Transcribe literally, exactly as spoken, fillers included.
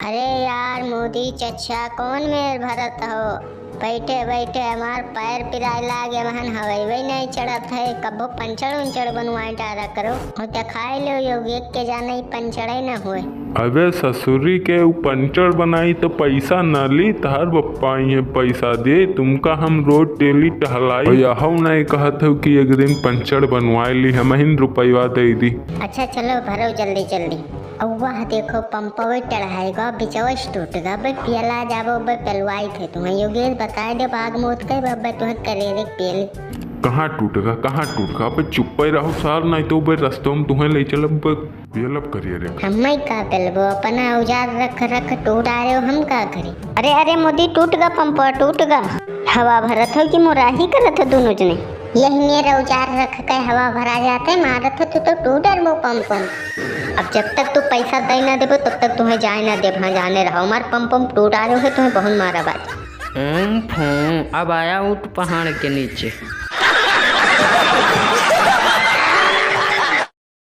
अरे यार मोदी चचा, कौन मेर भरत हो? बैठे बैठे हमार पैर पिराए लागे, महन हवइवइ नहीं चढ़त है। कब्बो पंचर उंचर बनवाए डारा करो। हो तो खाए लो, योगेश के जाने ही पंचर ही न हुए। अबे ससुरी के, उ पंचर बनाई तो पैसा न ली, तहार बप्पा ही है पैसा दे। तुमका हम रोज डेली टहलाई, और यहू नहीं कहत हो कि एक दिन पंचर बनवाए ली, हमहिन रुपयवा दे दी। अच्छा चलो भरो जल्दी जल्दी। अउवा देखो पंपवे टढ़ाएगा, बिचवा से टूटगा, बे पियला जाबो, बे पेलवाई थे तुम्हें। योगेश बताए दे बाग मोत के, बे तुम्हें करेरे पेली। कहाँ टूटगा, कहाँ टूटगा? बे चुप्पे रहो सार, नहीं तो बे रस्तों में तुम्हें ले चलब, बे पेलब करिए रे। हम्मे का पेलबो, अपना औजार रख रख टूटा रहे हो, हम का करी? अरे अरे मोदी टूटगा पंपवा, टूटगा। हवा भरत हो कि मोराही करत हो दोनों जने? यही मेर औजार रख के हवा भरा जाते, मारत हो तू तो टूट डरबो पंपम। अब जब तक तू पैसा दे ना देबो, तब तक तुम्हें जाए ना देब। हाँ, जाने रहो, हमार पंपम टूटा रहे हो, तुम्हें बहुत मारा बाज। ओम फूं, अब आया ऊँट पहाड़ के नीचे।